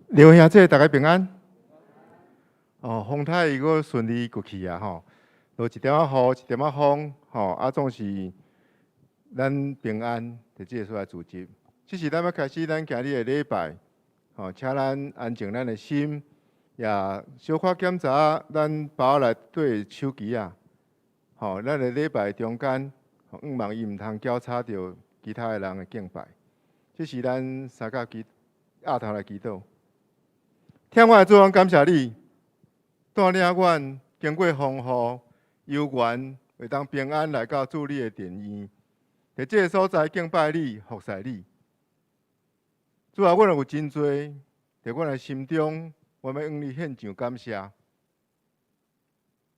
劉兄姐，大家平安。哦，風台伊閣順利過去啊！吼，落一點仔雨，一點仔風，吼，啊，總是咱平安佇這個所在聚集。這是咱欲開始咱今日的禮拜，吼，請咱安靜咱的心，也小可檢查咱包內底的手機仔，吼，咱的禮拜中間，向望伊毋通攪吵著其他的人的敬拜。這是咱相佮祈額頭來祈禱。疼阮的主，阮感謝你，帶領阮經過風雨，有緣會當平安來到主你的殿院，佇這個所在敬拜你、服侍你。主啊，阮有真濟佇阮的心中，阮欲向你獻上感謝，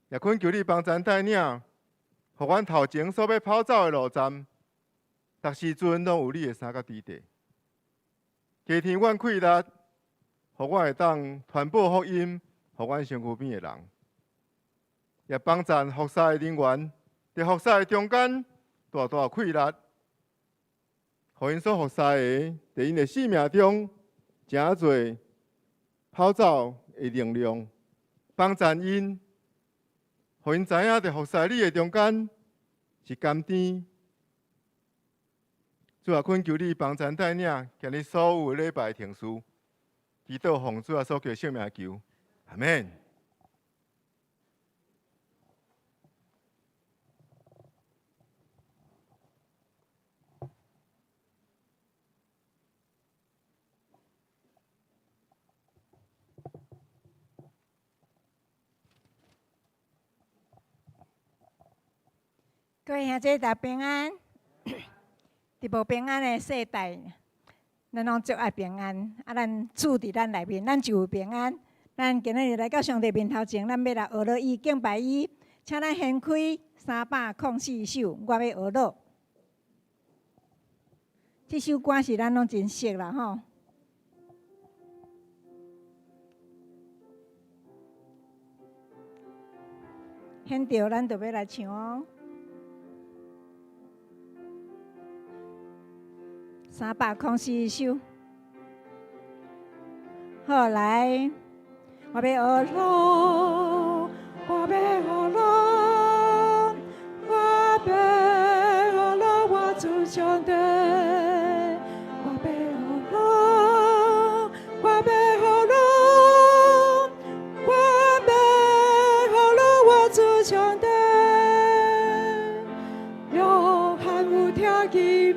也懇求你幫贊帶領，予阮頭前所欲跑走的路站，逐時陣攏有你的三角佇地。加添阮氣力，予阮會當傳播福音，予阮身軀邊的人，也幫贊服侍的人員，佇服侍的中間，大大氣力，予𪜶所服侍的，佇𪜶的生命中，誠濟跑走的能量，幫贊𪜶，予𪜶知影佇服侍你的中間是甘甜。主啊，懇求你幫贊帶領，今日所有的禮拜程序。祈禱奉主耶穌基督聖名求，阿們。各位兄弟大家平安，佇無平安的世代，咱攏足愛平安。啊，咱主佇咱內面，咱就有平安。咱今仔日來到上帝面頭前，咱欲來學樂伊，敬拜伊。請咱掀開304首，我欲學樂。這首歌是咱攏真熟啦吼。現著咱就欲來唱哦。304首，好來，我欲學樂，我欲學樂，我欲學樂，我主上帝，我欲學樂，我欲學樂，我欲學樂，我主上帝。約翰有聽見。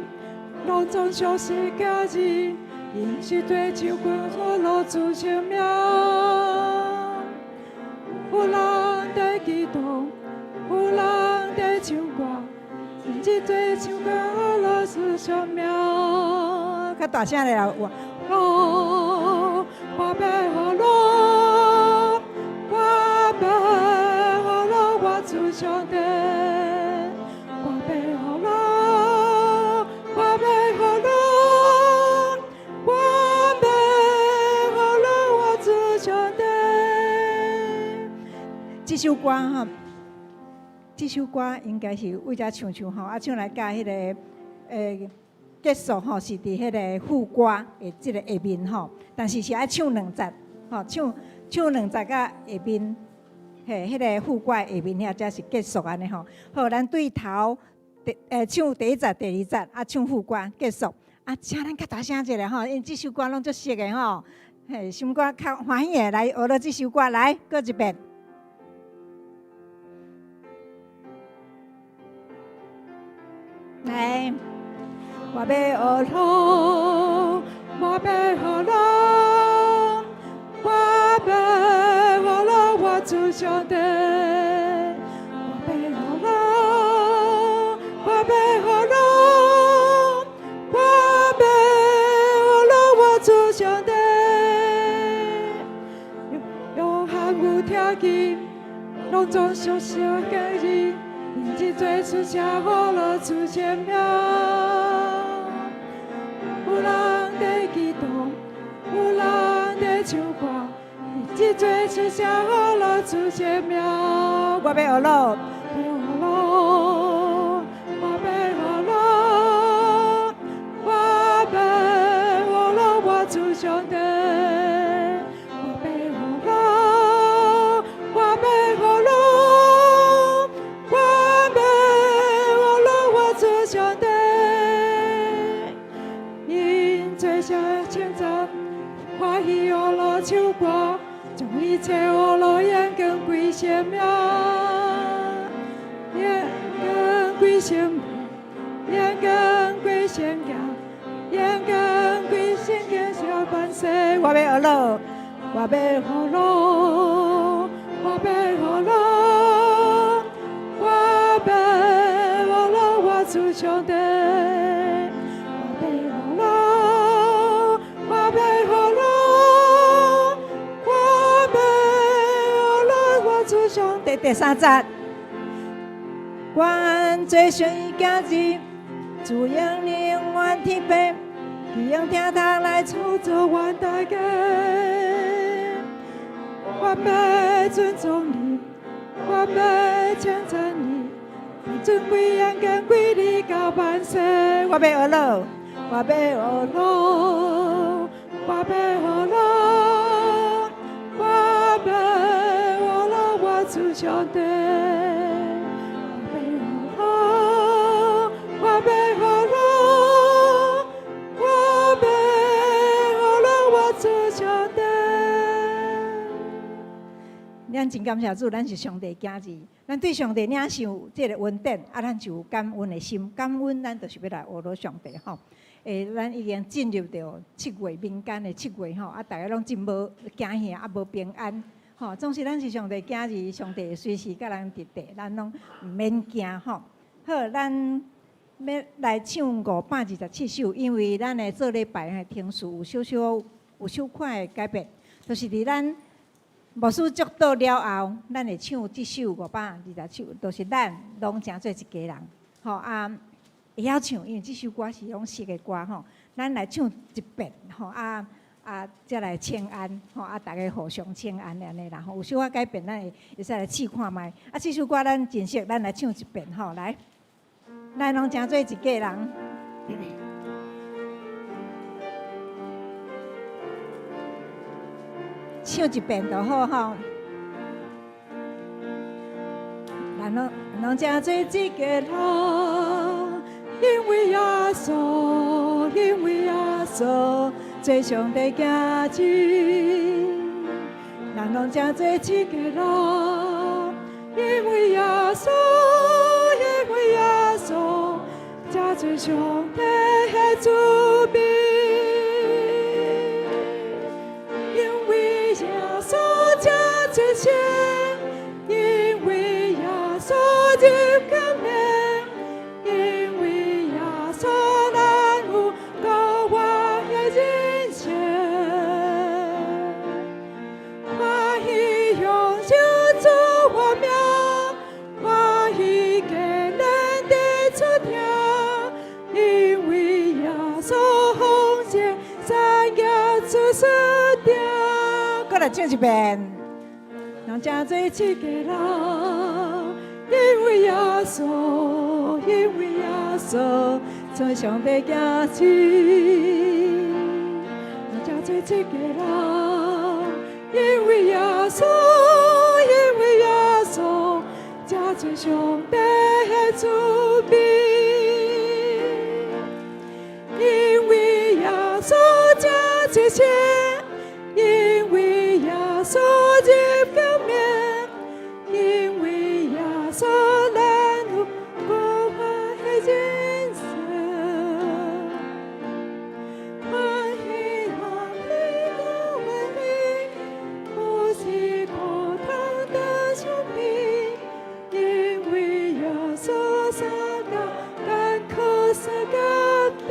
攏總相信家己，𪜶是對唱歌學樂主聖名。有人佇祈禱，有人佇唱歌，𪜶是對唱歌學樂主聖名。較大聲咧啦，有哦，我欲學樂，我欲學樂，我主上帝，我欲學樂。我欲學樂，我欲學樂，我主上帝。這首歌吼，這首歌應該是為遮唱唱吼，啊唱來佮彼個結束吼，是佇彼個副歌的這個下面吼，但是是愛唱兩節吼，唱唱兩節甲下面，嘿，彼個副歌下面遐才是結束按呢吼。好，咱對頭。第唱第一節、第二節，啊，唱副歌結束。啊，請咱較大聲一下吼，因為這首歌攏足熟的吼。嘿，心肝較歡喜的來學樂這首歌，來，閣一遍。來，我欲學樂，我欲學樂，我欲學樂，我主上帝，我欲學樂。我欲學樂，我欲學樂，我主上帝。約翰有聽見，攏總相信家己，𪜶是做出車禍樂主聖名。有人佇祈禱，有人佇唱歌，𪜶是做出車禍樂主聖名。我欲學樂，學樂。我欲學樂，我欲學樂，我主上帝。上帝，𪜶做声稱讚，歡喜學樂唱歌，將一切學樂榮光歸神名，榮光歸神名，榮光歸神名，榮光歸神名，小萬世。我欲學樂，我欲學樂，我欲學樂，我欲學樂，我主上帝。我欲學樂，我欲學樂，我欲學樂，我主上帝。第三節，願做上伊囝兒，主用永遠天父，彼用聽讀來創造阮大家。我欲尊重你，我欲稱讚你，尊貴榮光歸你到萬世。我欲學樂，我欲學樂，我欲學樂，我欲學樂，我主上帝。我欲學樂，我欲學樂，我欲學樂，我主上帝。咱真感謝主，咱是上帝囝兒，咱對上帝領受這个恩典，啊，咱就有感恩的心，感恩咱就是欲來學樂上帝吼。咱已經進入著七月民間的七月吼，啊，逐家攏真無驚嚇，啊，無平安吼。總是咱是上帝囝兒，上帝會隨時佮咱佇佇，咱攏毋免驚吼。好，咱欲來唱527首，因為咱的做禮拜的程序有少少有小可的改變，就是佇咱牧師祝禱了後，咱會唱這首527首，就是咱攏成做一家人，吼啊，會曉唱，因為這首歌是攏熟的歌吼，咱來唱一遍，吼啊啊，才來請安，吼啊，逐家互相請安按呢啦吼，有小可改變，咱會使來試看覓。啊，這首歌咱真熟，咱來唱一遍吼，來，咱攏成做一家人。唱一遍就好吼。咱攏攏成做一家人，因為耶穌，因為耶穌做上帝囝兒。咱攏成做一家人，因為耶穌，因為耶穌成做上帝的子民。因為耶穌成做聖，因為耶穌入冠冕，因為耶穌咱有高遠的人生。歡喜享受主的名，歡喜堅忍的出聽，因為耶穌奉獻三業主死定。閣來唱一遍，攏成做一家人，因為耶穌，因為耶穌做上帝囝兒，攏成做一家人，因為耶穌，因為耶穌成做上帝的子民，因為耶穌成做聖，因為耶穌入冠冕，因為耶穌咱有高遠的人生。歡喜歡喜高歡喜，不是苦痛的生命，因為耶穌撒加艱苦撒加的。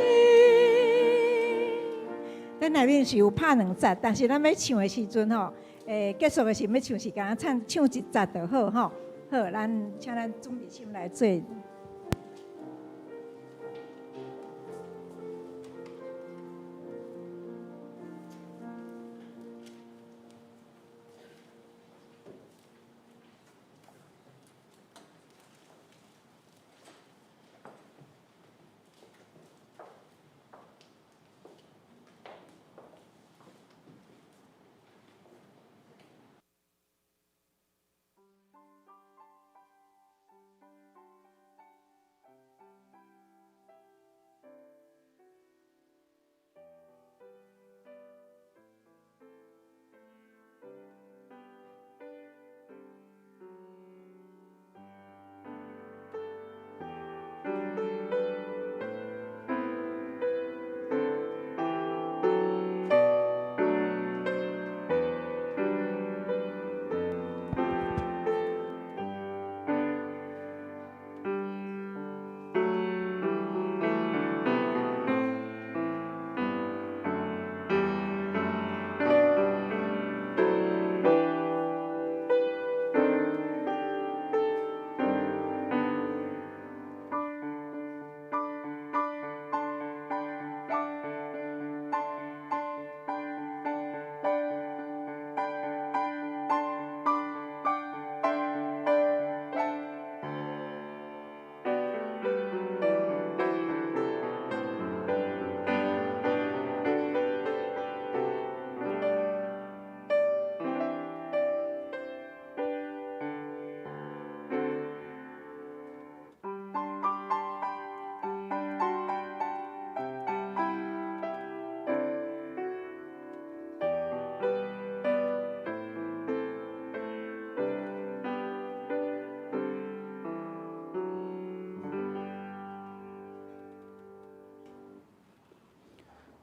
咱內面是有拍兩節，但是咱欲唱的時陣吼，結束的時欲唱是敢若唱唱一節就好吼。好，咱請咱準備心來做。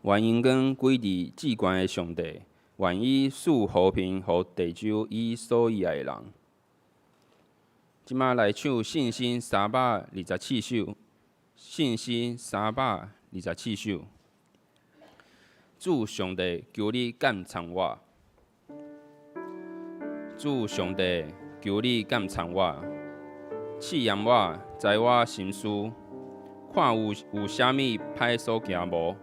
願榮光歸佇至懸的上帝，願伊賜和平予地洲伊所喜愛的人。這馬來唱信心327首，信心327首。主上帝，求你鑒察我。主上帝，求你鑒察我，試驗我，知我心思，看有啥物歹所行無？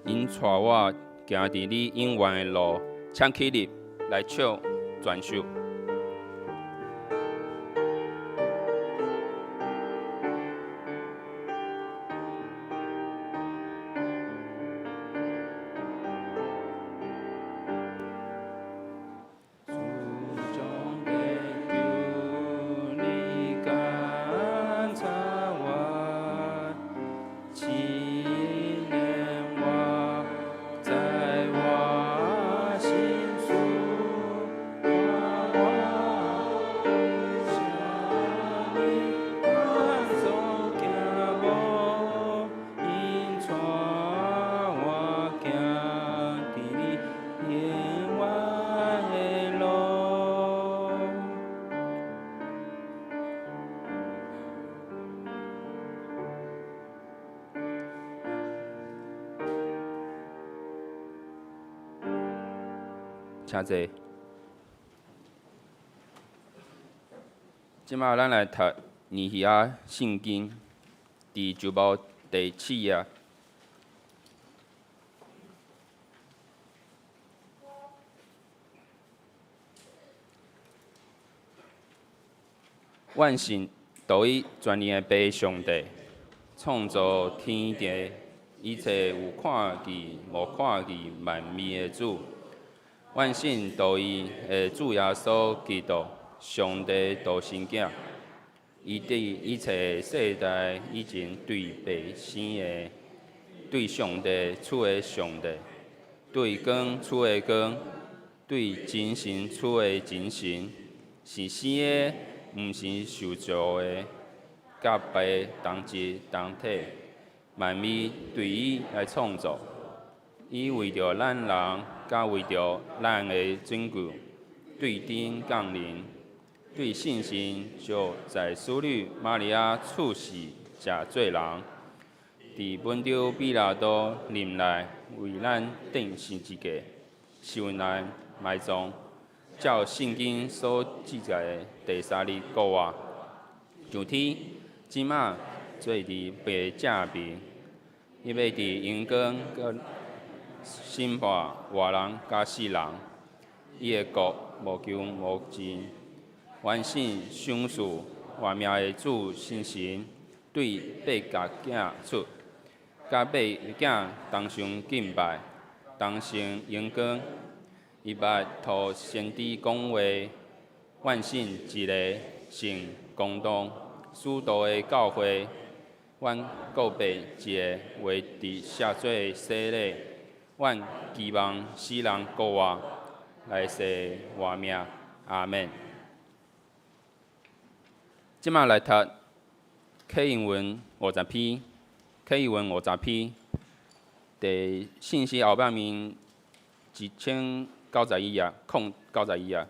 引帶我行佇你永遠的路，請起立來唱全首。請坐。這馬咱來讀尼希亞聖經，佇舊部第七頁。願信獨一全能的父上帝，創造天地一切有看見無看見萬物的主。願信獨一的主耶穌基督，上帝獨生囝，伊佇一切世代以前對父生的，對上帝出的上帝，對光出的光，對真神出的真神，是生的，毋是受造的，佮父同質同體，萬物對伊來創造。伊為著咱人，佮為著咱的拯救，對天降臨，對聖神就在淑女瑪利亞出世，成做人，佇本丟彼拉多任內為咱釘十字架，受難埋葬，照聖經所記載的第三日復活，上天，這馬坐佇父正邊，伊欲佇榮光閣審判活人佮死人，伊的國無窮無盡。願信賞賜活命的主聖神，對八个囝出，佮八囝同受敬拜，同受榮光。伊捌托先知講話，願信一個聖公同使徒的教會，阮告別一个為得赦罪的洗禮。阮期望死人復活，來世活命。阿們。這馬來讀啟應文五十篇，啟應文五十篇，佇信息後壁面1091頁，空九十一頁。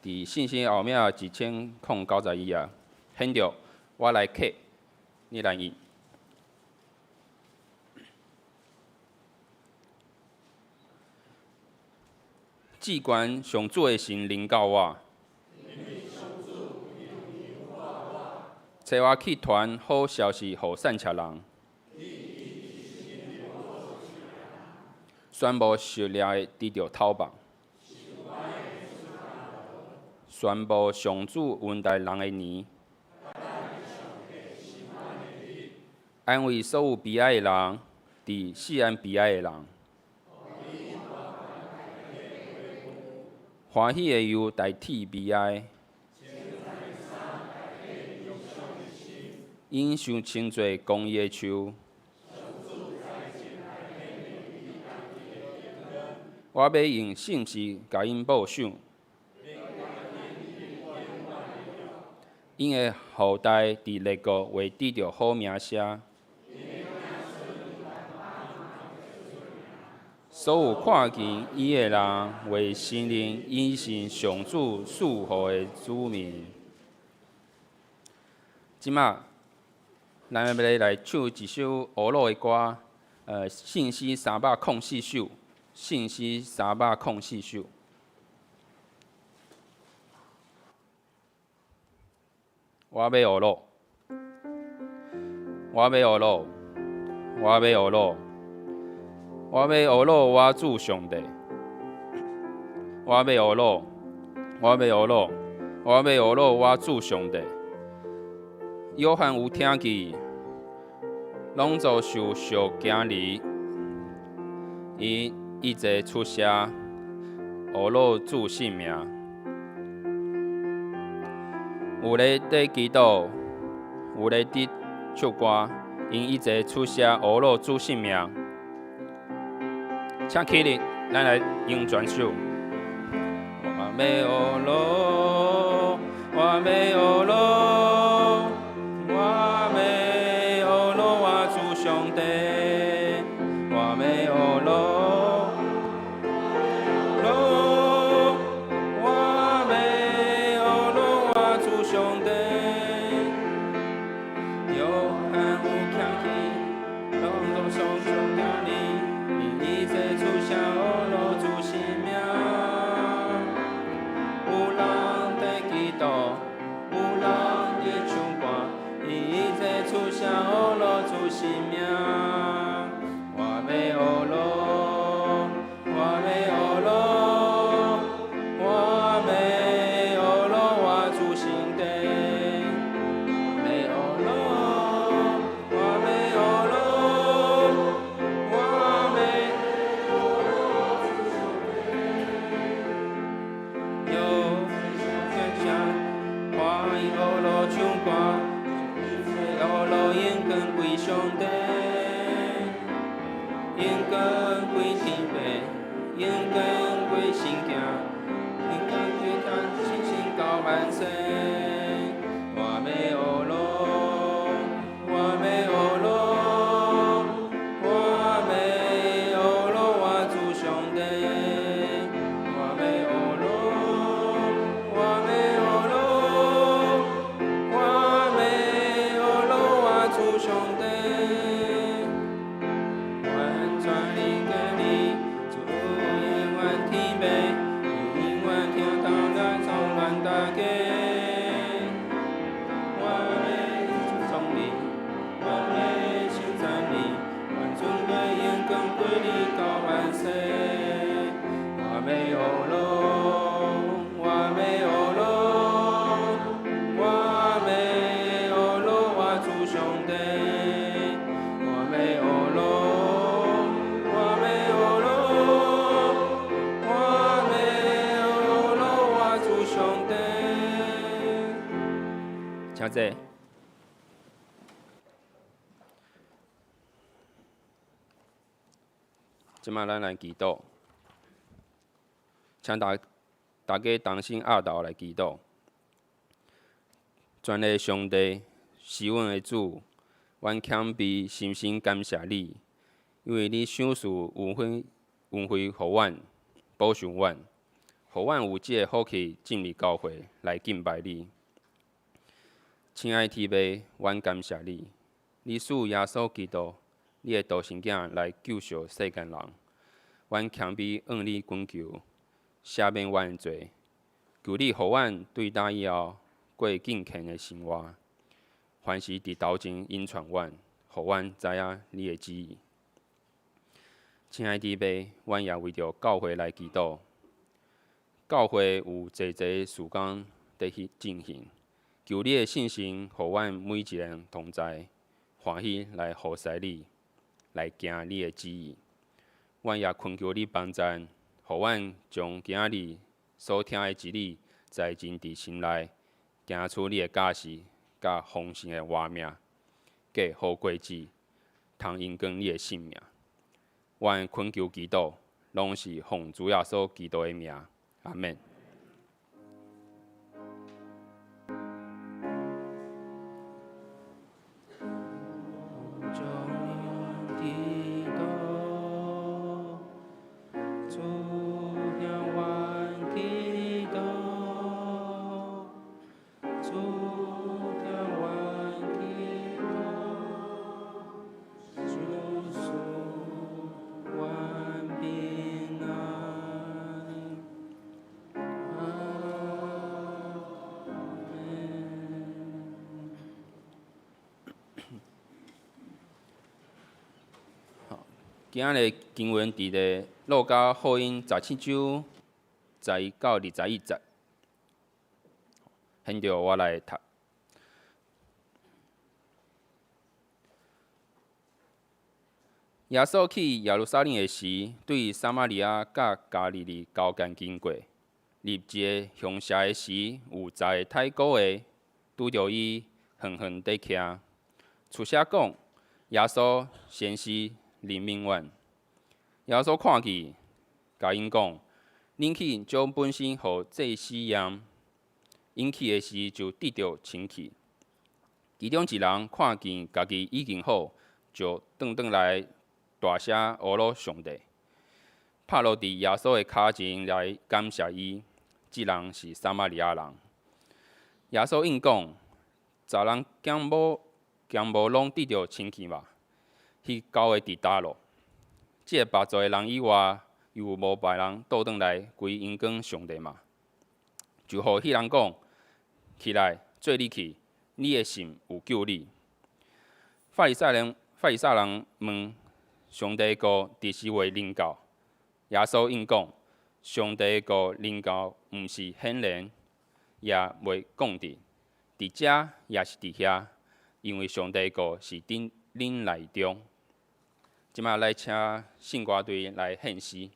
佇信息後面1091頁，現著我來啟，你來印。至懸上主的神臨到我，差我去傳好消息予散赤人，宣布受掠的得著透放，宣布上主恩待人的年，安慰所有悲哀的人，佇錫安悲哀的人。歡喜的油代替悲哀，𪜶想稱做公義的樹。我欲用信實共𪜶報賞，𪜶的後代佇列國會得著好名聲。所有看見伊的人，會承認伊是上主賜予的子民。這馬，咱欲來唱一首呵咾的歌，聖詩304首，聖詩三百空四首。我欲呵咾，我欲呵咾，我欲呵咾，我欲呵咾，我主上帝。我欲呵咾，我欲呵咾，我欲呵咾，我主上帝。約翰有聽見，攏做受小驚離，伊一齊出聲，呵咾主聖名。有咧佇祈禱，有咧佇唱歌，𪜶一齊出聲呵咾主聖名。請起立，咱來用全手。我欲呵咾，我欲呵咾，我欲呵咾，我主上帝。我欲呵咾，我欲呵咾，我主上帝。約翰有徛起，攏總受小驚離，𪜶一齊出聲呵咾主聖名。有人佇祈禱，有人佇唱歌，𪜶一齊出聲呵咾主聖名。我欲呵咾，我欲呵咾，我欲呵咾，我主上帝。我欲呵咾，我欲呵咾，我欲有聲歡喜呵咾唱歌，呵咾榮光歸上帝，榮光歸天父，榮光歸聖囝，榮光歸天聖神到萬世。我欲呵咾，我欲呵咾，我欲呵咾，我主上帝。我欲呵咾，我欲呵咾，我欲呵咾，我主上帝。願全力給你，主永遠天父，永遠聽到來從亂大家。我欲頌你，我欲稱讚你，願尊貴榮光歸你到萬世。我欲呵咾，我欲呵咾，我欲呵咾，我主上帝。我欲呵咾，我欲呵咾，我欲呵咾，我主上帝。請坐。這馬咱來祈禱，請大家同心徼頭來祈禱。全能上帝，是阮的主，阮謙卑深深感謝你，因為你賞賜恩惠恩惠予阮，保守阮，予阮有這個福氣進入教會來敬拜你。親愛天父，阮感謝你，你賜耶穌基督，你的獨生囝來救贖世間人。阮謙卑向你懇求，赦免阮的罪，求你予阮對今以後過敬虔的生活。凡事佇頭前引帶阮，予阮知影你的旨意。親愛的父，阮也為著教會來祈禱。教會有濟濟事工佇去進行，求你的聖神，予阮每一个人同在，歡喜來服侍你，來行你的旨意。阮也懇求你幫助，予阮將今仔日所聽的真理，栽種佇心內，行出你的教示，佮豐盛的活命，結好果子，通榮光你的聖名。阮懇求祈禱，攏是奉主耶穌基督的名，阿們。今仔日經文佇咧路加福音17章11到21節。現在我來讀。耶穌去耶路撒冷的時，對撒瑪利亞佮加利利交界經過，入一个鄉社的時，有十个太古的拄著伊，遠遠佇徛，出聲講：耶穌先生，憐憫阮！耶穌看見，共𪜶講：恁去將本身予祭司驗。𪜶去的時，就得著清氣。其中一人看見家己已經好，就轉轉來大聲阿羅上帝，拍落佇耶穌的跤前來感謝伊。這人是撒瑪利亞人。耶穌應講：十人敢無攏得著清氣嗎？彼九个佇佗落？這个腹座的人以外，猶無別人倒轉來歸榮光上帝嗎？就予彼人講：起來，做你去，你的信有救你。法利賽人問：上帝的國佇時會臨到？耶穌應講：上帝的國臨到，毋是顯然，也袂講佇，佇遮抑是佇遐，因為上帝的國是佇恁內中。這擺來請聖歌隊來獻詩。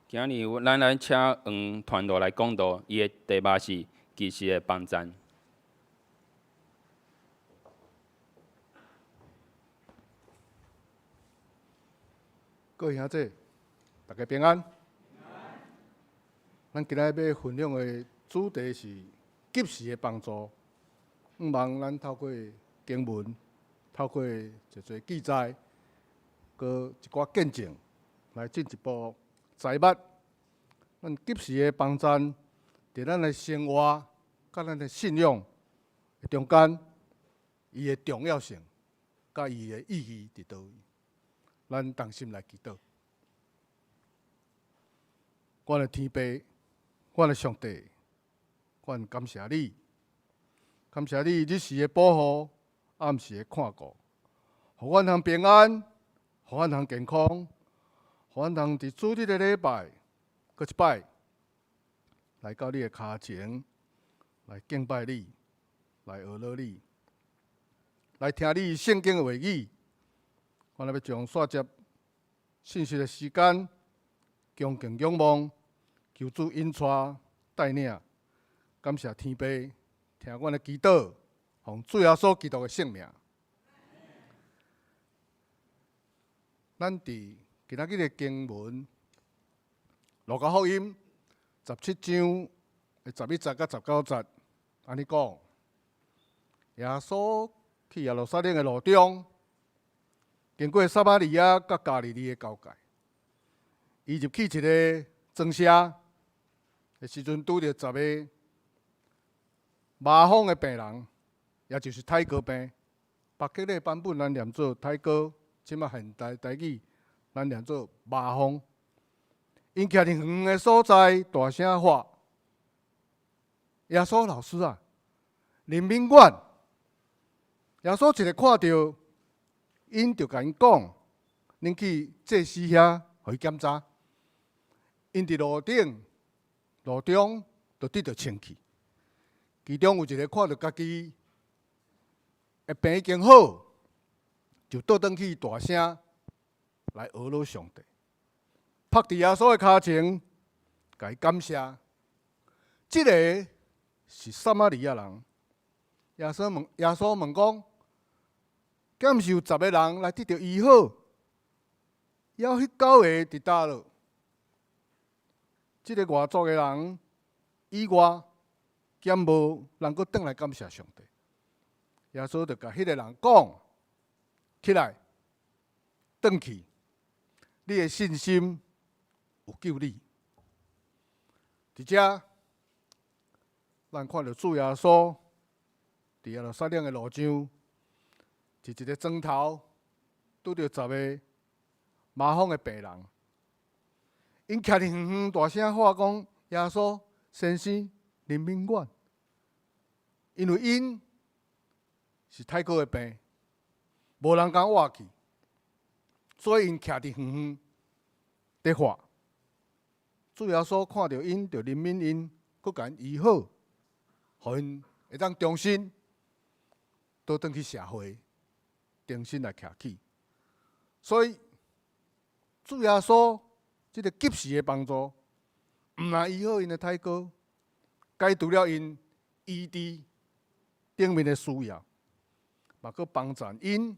今日咱來請黃傳道來講道，伊的題目是基督的幫贊。各位兄弟，大家平安。咱今仔日欲分享的主題是及時的幫助。向望咱透過經文，透過一濟記載，閣一寡見證，來進一步知捌咱及時的幫贊，佇咱的生活佮咱的信仰的中間，伊的重要性，佮伊的意義佇佗位。咱同心來祈禱。阮的天父，阮的上帝，阮感謝你，感謝你日時的保護，暗時的看顧，予阮通平安，予阮通健康，予阮通佇主日的禮拜，閣一擺來到你的跤前，來敬拜你，來學樂你，來聽你聖經的話語。阮欲將煞接信息的時間，恭敬仰望，求主引帶帶領，感謝天父，聽阮的祈禱，奉主耶穌基督的聖名。咱佇今仔日的經文，路加福音17章的11節佮19節，按呢講，耶穌去耶路撒冷的路中，經過撒瑪利亞佮加利利的交界。伊入去一个莊舍的時陣，拄著十个麻風的病人，也就是泰哥病。白客的版本咱念做泰哥，這馬現代台語咱念做麻風。𪜶徛佇遠遠的所在，大聲喊：耶穌老師啊，憐憫阮！耶穌一个看著𪜶，就共𪜶講：恁去祭司遐，予伊檢查。𪜶佇路頂、路中就得著清氣。其中有一个看著家己的病已經好，就倒轉去大聲來呵咾上帝，伏佇耶穌的跤前，共伊感謝。這个是撒瑪利亞人。耶穌問講：敢毋是有十个人來得著醫好？猶彼九个佇佗落？這个外族的人以外，敢無人閣轉來感謝上帝？耶穌就共彼个人講：起來，轉去，你的信心有救你。佇遮，咱看著主耶穌佇耶路撒冷的路上，佇一个莊頭拄著十个麻風的病人。𪜶徛佇遠遠大聲喊講：耶穌先生，憐憫阮！因為𪜶是太古的病，無人敢倚去，所以𪜶徛佇遠遠佇喊。主耶穌看著𪜶，就憐憫𪜶，閣共𪜶醫好，予𪜶會當重新倒轉去社會，重新來徛起。所以主耶穌這个及時的幫助，毋但醫好𪜶的體膏，解除了𪜶醫治頂面的需要，嘛閣幫助𪜶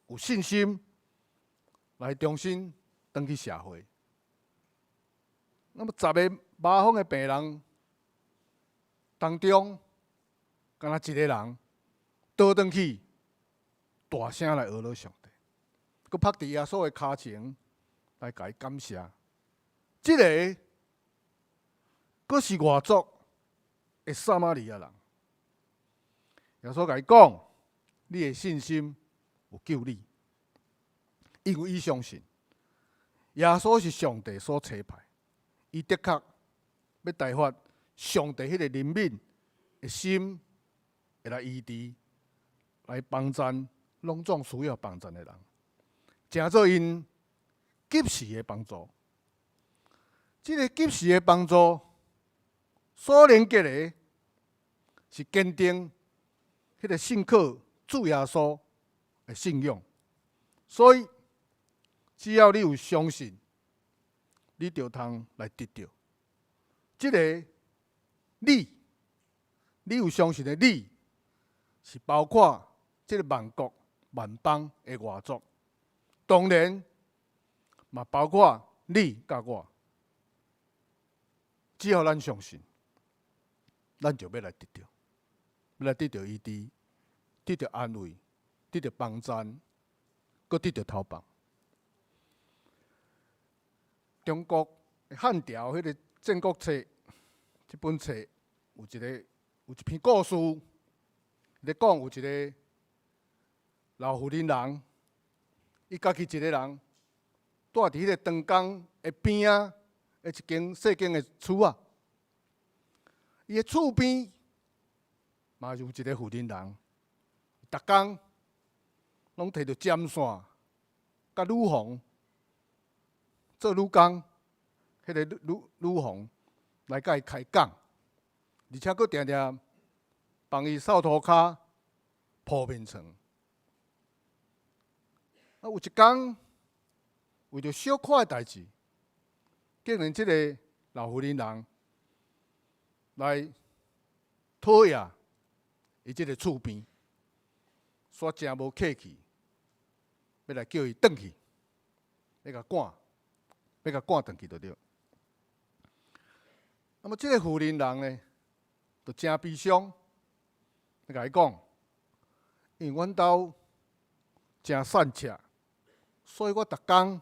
有信心來重新轉去社會。那麼十个麻風的病人當中，敢若一个人倒轉去，大聲來呵咾上帝，閣伏佇耶穌的跤前來共伊感謝。這个閣是外族的撒瑪利亞人。耶穌共伊講：你的信心有救你，因為伊相信耶穌是上帝所差派，伊的確欲代發上帝彼个憐憫的心，會來醫治，來幫贊攏總需要幫贊的人，成做𪜶及時的幫助。這个及時的幫助所連結的是堅定彼个信靠主耶穌的信仰。所以，只要你有相信，你就通來得著。這个你，你有相信的你，是包括這个萬國萬邦的外族，當然嘛包括你佮我。只要咱相信，咱就欲來得著，欲來得著醫治，得著安慰，得著幫贊，閣得著投放。中國漢朝彼個《戰國策》這本冊有一篇故事，咧講有一個老婦人人，伊家己一個人蹛佇彼個長江的邊仔的一間細間的厝仔，伊的厝邊嘛有一個婦人人，逐工攏提著針線佮女紅做女工，彼個女紅來佮伊開講，而且閣定定幫伊掃塗跤、鋪眠床。啊，有一工為著小可的代誌，竟然這个老婦人人來討厭伊這个厝邊，煞誠無客氣，欲來叫伊轉去，欲共趕轉去就對。那麼這个婦人人呢，就誠悲傷，伊共伊講，因為阮兜誠散赤，所以我逐工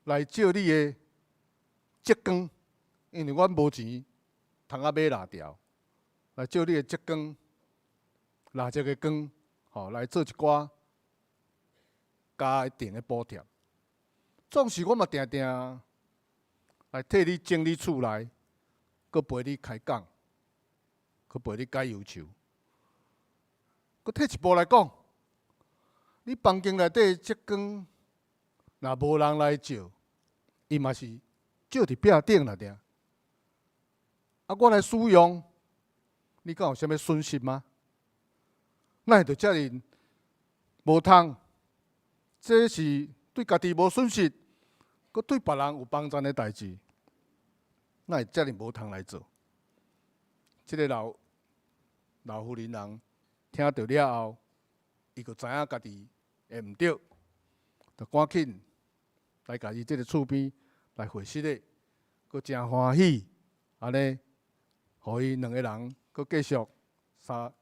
來借你的燭光，因為阮無錢通啊買蠟條，來借你的燭光、蠟燭的光，吼來做一寡家庭的補貼。總是我嘛定定來替你整理厝內，閣陪你開講，閣陪你解憂愁。閣退一步來講，你房間內底的燭光，若無人來照，伊嘛是照佇壁頂爾爾。啊，我來使用，你敢有啥物損失嗎？哪會著遮爾無通？這是對家己無損失，閣對別人有幫助的代誌，哪會遮爾無通來做？這个老婦人人聽著了後，伊就知影家己的毋對，就趕緊來共伊這个厝邊來回失禮，閣誠歡喜，按呢，予伊兩个人閣繼續相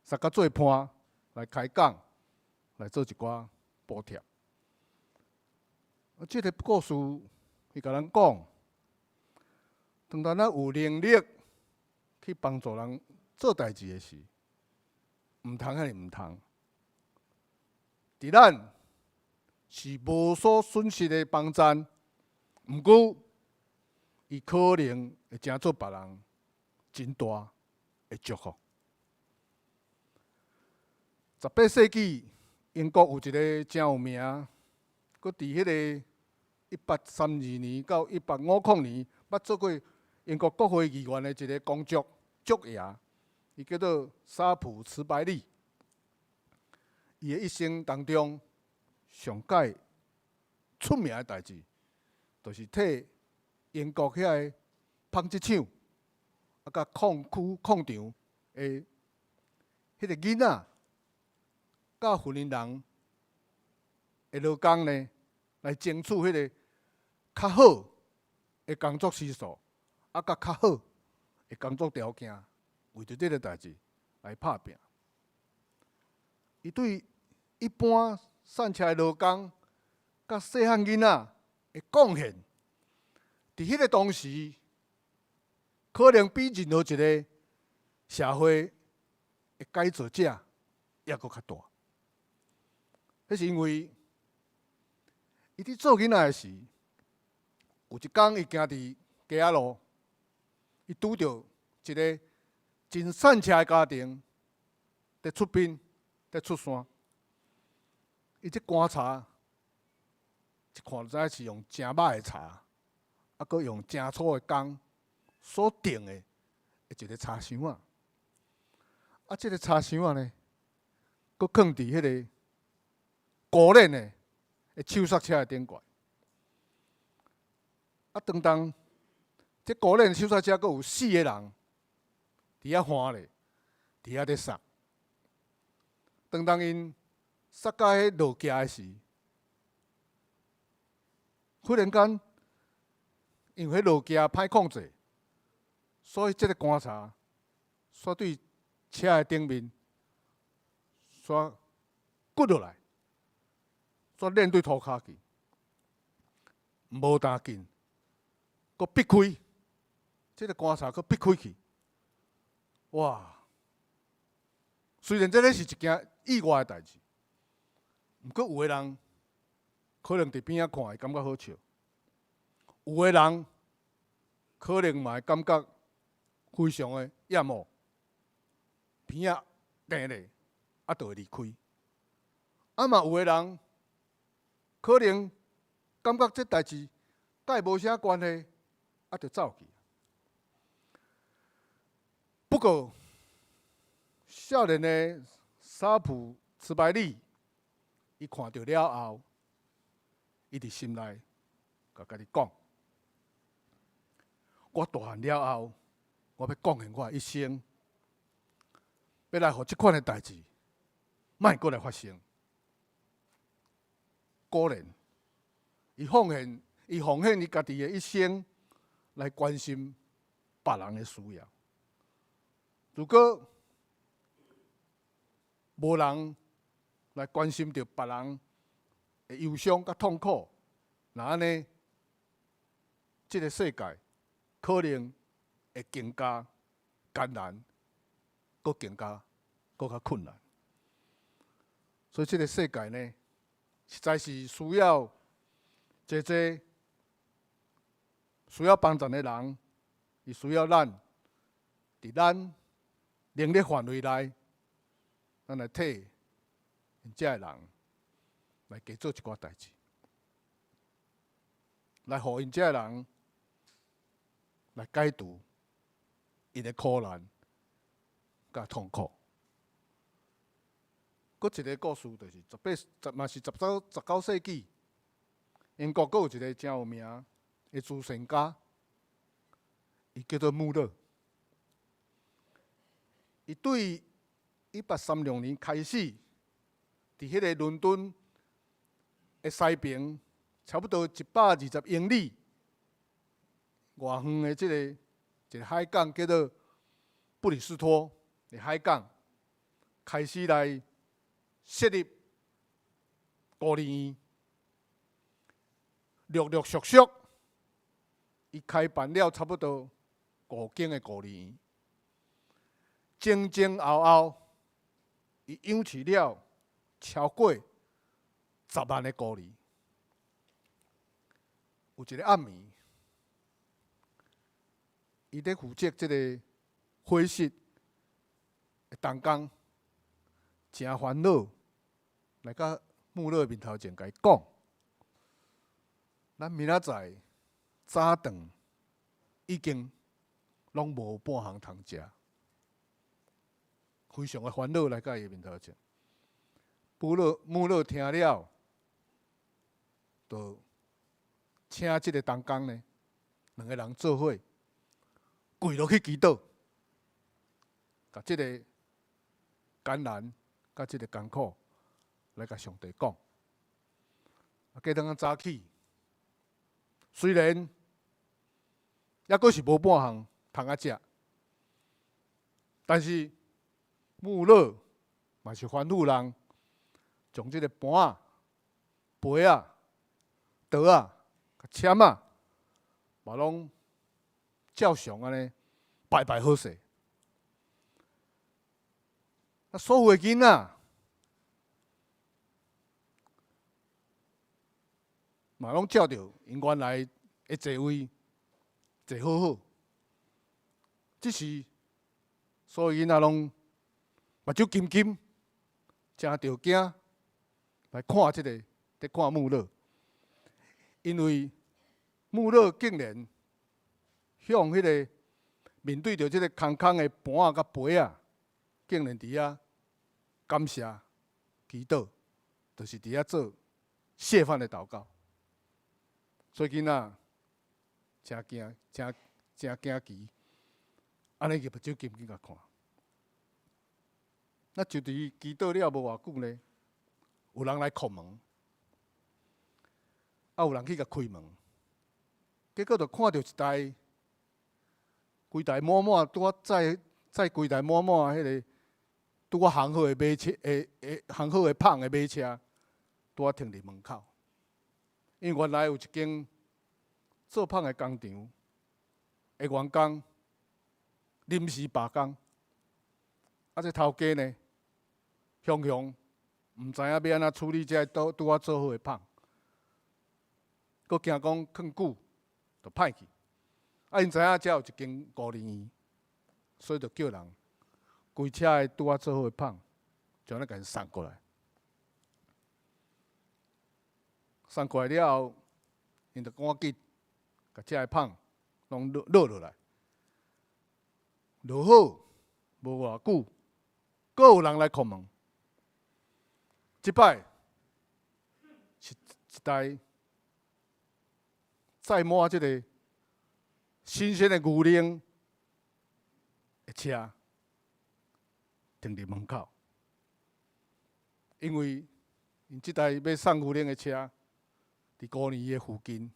佮做伴來開講，來做一寡補貼。啊，這个故事伊共咱講，當咱有能力去幫助人做代誌的時，毋通遐爾毋通。佇咱是無所損失的幫贊，毋過伊可能會成做別人真大的祝福。18世紀，英國有一个誠有名，閣佇彼个1832年到1850年，捌做過英國國會議員的一个公爵爵爺，伊叫做沙普慈白利。伊的一生當中，上蓋出名的代誌，就是替英國遐个紡織廠，啊，佮礦區礦場的彼个囡仔，佮婦人人的勞工呢，來爭取彼个較好的工作時數，啊，佮較好的工作條件，為著這个代誌來拍拚。伊對一般散赤的勞工，佮細漢囡仔的貢獻，佇彼个當時，可能比任何一个社會的改造者猶閣較大。彼是因為伊佇做囡仔的時，有一工伊行佇街仔路，伊拄著一个真散赤的家庭，佇出殯，佇出山。伊這棺柴一看就知影是用誠歹的柴，啊，閣用誠粗的工所釘的一个柴箱仔。啊，這个柴箱仔呢，閣囥佇彼个孤輪的手剎車的頂懸。啊，當這孤輪手剎車閣有四个人佇遐橫咧，佇遐咧捒。當𪜶捒到彼落崎的時，忽然間，因為彼落崎歹控制，所以這个棺柴，煞對車的頂面，煞骨落來，煞連對塗跤去，無單緊，閣逼開，這个棺柴閣逼開去，哇！雖然這个是一件意外的代誌，毋過有的人可能佇邊仔看會感覺好笑，有的人可能嘛會感覺非常的厭惡，鼻仔定咧，啊，就會離開。啊嘛有的人可能感覺這代誌佮伊無啥關係，啊，就走去。不過，少年的沙普慈白利，伊看著了後，伊佇心內共家己講：我大漢了後，我欲貢獻我的一生，欲來予這款的代誌，莫閣來發生。果然，伊奉獻伊家己的一生來關心別人的需要。如果無人來關心著別人的憂傷佮痛苦，若按呢，這个世界可能會更加艱難，閣更加閣較困難。所以這个世界呢，實在是需要濟濟需要幫助的人，伊需要咱，佇咱能力範圍內，咱來替𪜶遮的人來加做一寡代誌，來予𪜶遮的人來解除𪜶的苦難佮痛苦。閣一个故事就是十八十嘛是十九世紀，英國閣有一个誠有名的慈善家，伊叫做穆勒。伊對1836年開始，佇彼个倫敦的西爿，差不多120英里外遠的這个一个海港，叫做布里斯托的海港，開始來設立孤兒院，陸陸續續，伊開辦了差不多五間的孤兒院，前前後後，伊養飼了超過10萬个孤兒。有一个暗暝，伊咧負責這个伙食的同工，誠煩惱，來到穆勒面頭前，共伊講：咱明仔載早頓已經攏無半項通食，非常的煩惱來到伊面頭前。穆勒聽了，就請這个同工呢，兩个人做伙跪落去祈禱，共這个艱難、佮這个艱苦來共上帝講。啊，隔冬早起，雖然猶閣是無半項通啊食，但是穆勒嘛是吩咐人將這个盤仔、杯仔、桌仔、籤仔，嘛攏照常按呢擺擺好勢。啊，所有的囡仔嘛攏照著𪜶原來的座位坐好好，只是所有囡仔攏目睭金金，誠著驚來看這个，佇看穆勒，因為穆勒竟然向彼个面對著這个空空的盤仔佮杯仔，竟然佇遐感謝祈禱，就是佇遐做謝飯的禱告。所以囡仔誠驚，誠誠驚奇，按呢去目睭金金共看。那就佇祈禱了無偌久呢，有人來叩門，啊有人去共開門，結果就看著一台規台滿滿，拄仔載載規台滿滿彼个拄仔烘好的馬車，會烘好的麭的馬車，拄仔停佇門口。因為原來有一間做麭的工廠的員工臨時罷工，啊，這頭家呢，雄雄毋知影欲按怎處理這個拄拄仔做好的麭，閣驚講囥久就歹去。啊，𪜶知影遮有一間孤兒院，所以就叫人規車的拄仔做好的麭，就按呢共𪜶送過來。送過來了後，𪜶就趕緊共遮个麭攏落落落來，落好無偌久，閣有人來叩門。這擺是一台載滿這个新鮮的牛奶的車停佇門口，因為𪜶這台欲送牛奶的車佇孤兒院的附近，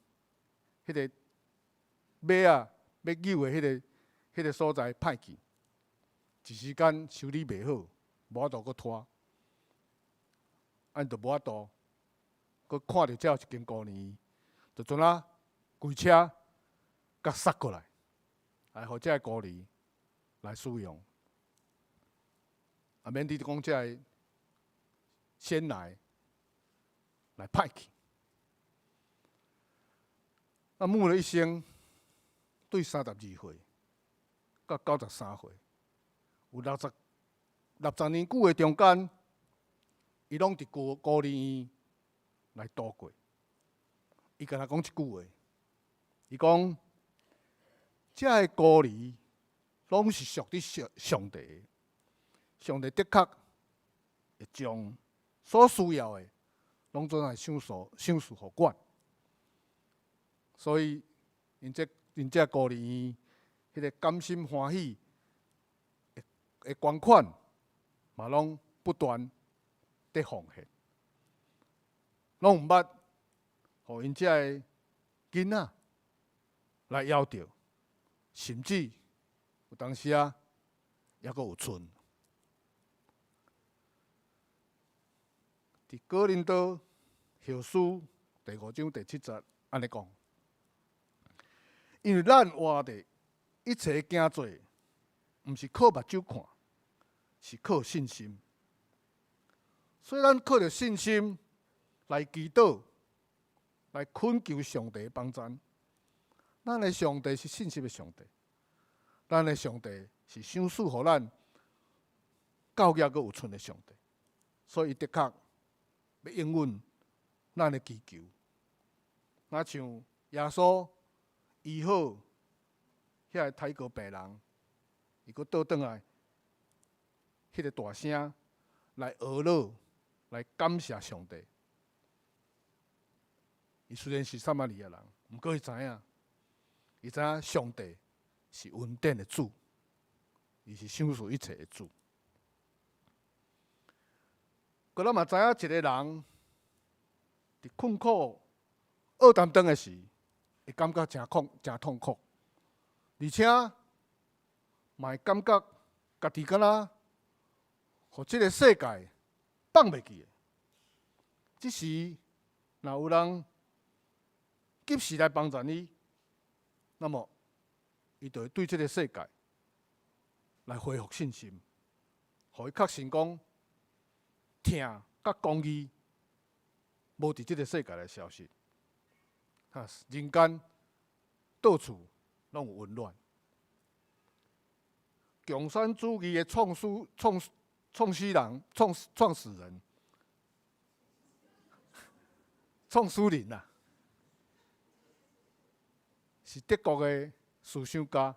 彼个馬仔欲扭的彼个所在歹去，一時間修理袂好，無法度閣拖，啊𪜶就無法度，閣看著遮有一間孤兒院，就將仔規車共捒過來，來予遮个孤兒來使用。啊，免得講遮个鮮奶來歹去。啊，穆勒一生對32歲到93歲，有60年久的中間，伊攏佇孤兒院來度過。伊干焦講一句話，伊講：遮个孤兒攏是屬佇上帝的，上帝的確會將所需要的攏總來賞賜予阮。所以，𪜶這孤兒院，彼个甘心歡喜的捐款，嘛攏不斷佇奉獻，攏毋捌予𪜶遮个囡仔來枵著，甚至有當時啊，猶閣有賰。佇哥林多後書第五章第七節按呢講。因為咱活的一切行做，毋是靠目睭看，是靠信心。所以咱靠著信心來祈禱，來懇求上帝幫助。咱的上帝是信實的上帝，咱的上帝是賞賜予咱到猶閣有賰的上帝。所以伊的確欲應允咱的祈求。若像耶穌醫好遐個癩膏病人，伊閣倒轉來，彼个大聲來呵咾，來感謝上帝。伊雖然是撒瑪利亞人，毋過伊知影，伊知影上帝是恩典的主，伊是賞賜一切的主。閣咱嘛知影一个人佇困苦厄當當的時，會感覺誠痛苦，而且嘛會感覺家己敢若予這个世界放袂記的。這時，若有人及時來幫助你，那麼伊就會對這个世界來恢復信心，予伊確信講疼佮公義無佇這个世界來消失。哈，人間到處攏有溫暖。共產主義的創始創創始人、創創始人、創始人啊，是德國的思想家，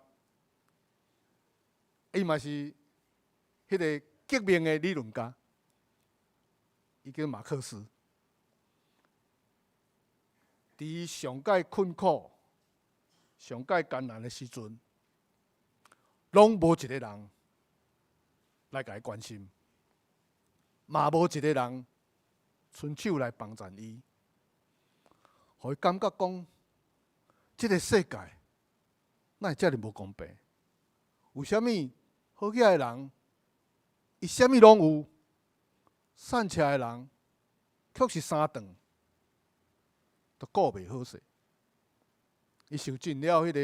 伊嘛是彼个革命的理論家，伊叫馬克思。佇伊上蓋困苦、上蓋艱難的時陣，攏無一个人來共伊關心，嘛無一个人伸手來幫助伊，予伊感覺講，這个世界哪會遮爾無公平？為啥物好額的人，伊啥物攏有，散赤的人卻是三頓都顧袂好勢。伊受盡了彼个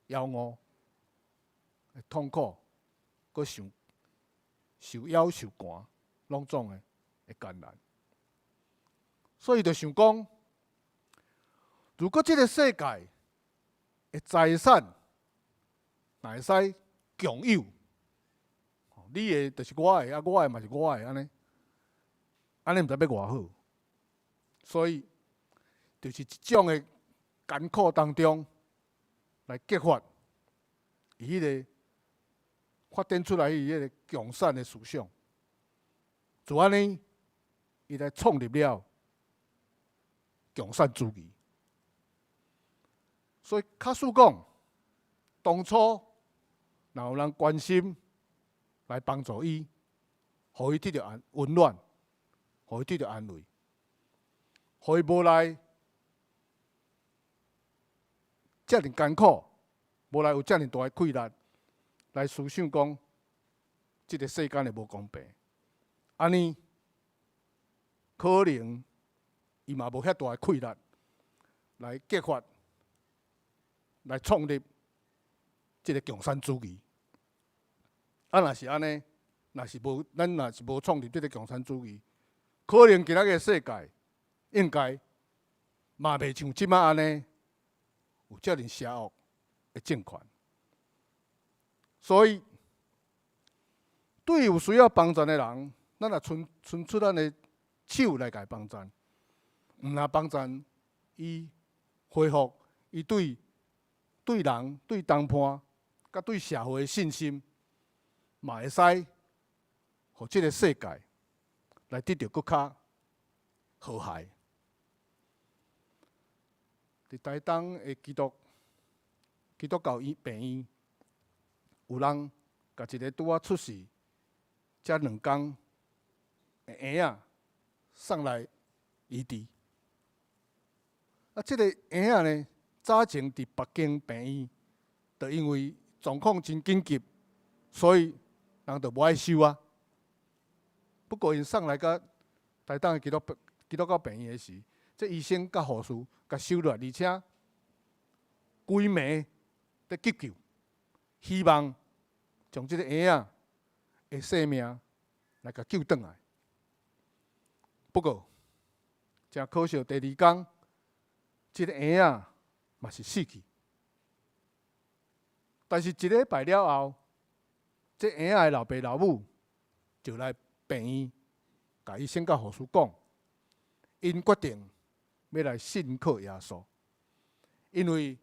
枵餓的痛苦，閣受受枵受寒，攏總的艱難。所以就想講，如果這个世界的財產若會使共有，你的就是我的，啊，我的嘛是我的，按呢，按呢毋知欲偌好。所以，就是這種的艱苦當中，來激發伊彼个發展出來伊彼个共產的思想，就按呢，伊來創立了共產主義。所以，假使講，當初若有人關心來幫助伊，予伊得著安溫暖，予伊得著安慰，予伊無來遮爾艱苦，無來有遮爾大的氣力來思想講，這个世間的無公平，按呢可能伊嘛無遐大的氣力來激發、來創立這个共產主義。啊，若是按呢，若是無，咱若是無創立這个共產主義，可能今仔个世界應該嘛袂像這擺按呢有遮爾邪惡的政權。所以，對有需要幫贊的人，咱若伸伸出咱的手來共伊幫贊，毋但幫贊伊恢復伊對對人、對同伴、佮對社會的信心，嘛會使予這个世界來得著閣較和諧。佇台東的基督教醫病院，有人共一个拄仔出世才2工的嬰仔送來醫治。啊，這个嬰仔呢，早前佇別間病院，就因為狀況真緊急，所以人就無愛收啊。不過𪜶送來到台東的基督教病院的時，這醫生佮護士共收落來，而且規暝佇急救，希望將這个嬰仔的性命來共救轉來。不過，誠可惜，第二工，這个嬰仔嘛是死去。但是，一禮拜了後，這嬰仔的老爸老母就來病院，共醫生佮護士講，𪜶決定欲來信靠耶穌，因為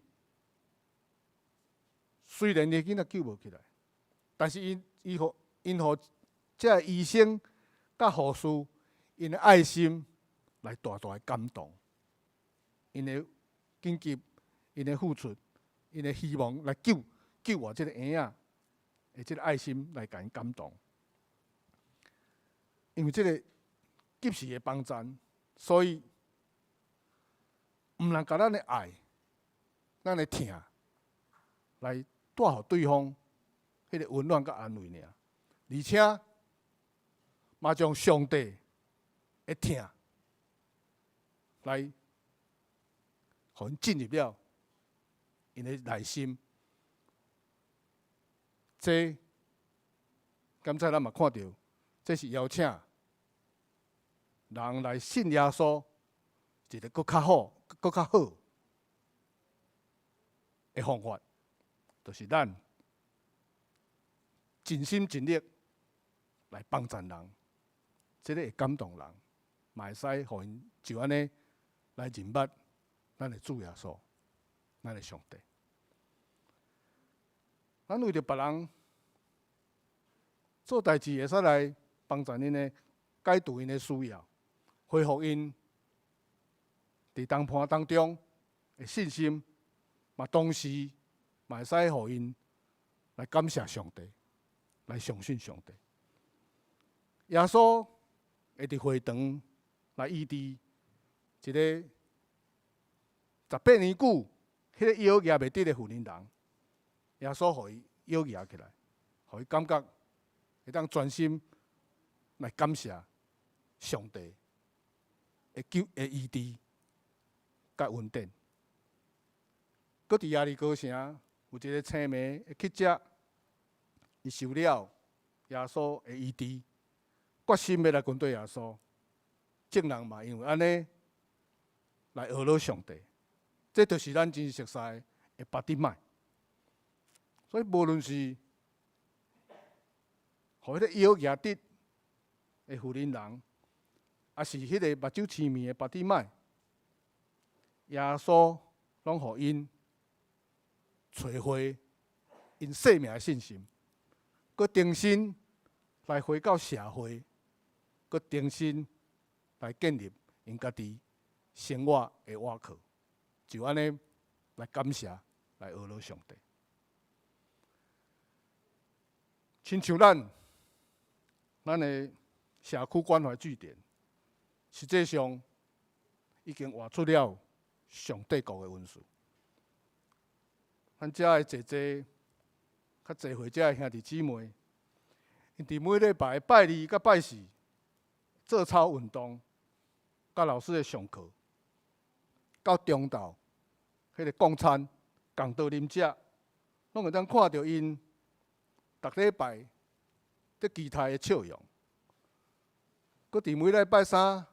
雖然𪜶的囡仔救無起來，但是𪜶伊予𪜶予這个醫生佮護士𪜶的愛心來大大的感動，𪜶的緊急，𪜶的付出，𪜶的希望來救活這个嬰仔的這个愛心來共𪜶感動。因為這个及時的幫贊，所以毋但共咱的愛、咱的疼來帶予對方彼个溫暖佮安慰爾，而且嘛將上帝的疼來予𪜶進入了𪜶的內心。這剛才咱嘛看著，這是邀請人來信耶穌，一个閣較好、閣較好的方法，就是咱盡心盡力來幫贊人，這个會感動人，嘛會使予𪜶就按呢來認捌咱的主耶穌，咱的上帝。咱為著別人做代誌，會使來幫助𪜶的解除𪜶的需要，恢復𪜶佇同伴當中的信心，嘛同時嘛會使予𪜶來感謝上帝，來相信上帝。耶穌會佇會堂來醫治一個18年久彼个腰舉袂直的婦人人，耶穌予伊腰蜈起來，予伊感覺會當專心來感謝上帝的救的醫治佮恩典。閣佇耶利哥城有一個青盲的乞者，伊受了耶穌的醫治，決心欲來跟綴耶穌。眾人嘛因為按呢來呵咾上帝，這就是咱真熟悉的巴底買。所以無論是予彼個腰蜈直的婦人人，抑是彼個目睭青盲的巴底買，耶穌攏予𪜶揣回𪜶生命的信心，閣重新來回到社會，閣重新來建立𪜶家己生活的倚靠，就按呢來感謝，來呵咾上帝。親像咱，咱的社區關懷據點，實際上已經活出了上帝國的恩賜。咱遮的濟濟較濟歲遮的兄弟姊妹，𪜶佇每禮拜拜二佮拜四做操運動，佮老師的上課，到中晝彼個供餐共桌啉食，攏會當看著𪜶逐禮拜佇期待的笑容。閣佇每禮拜三、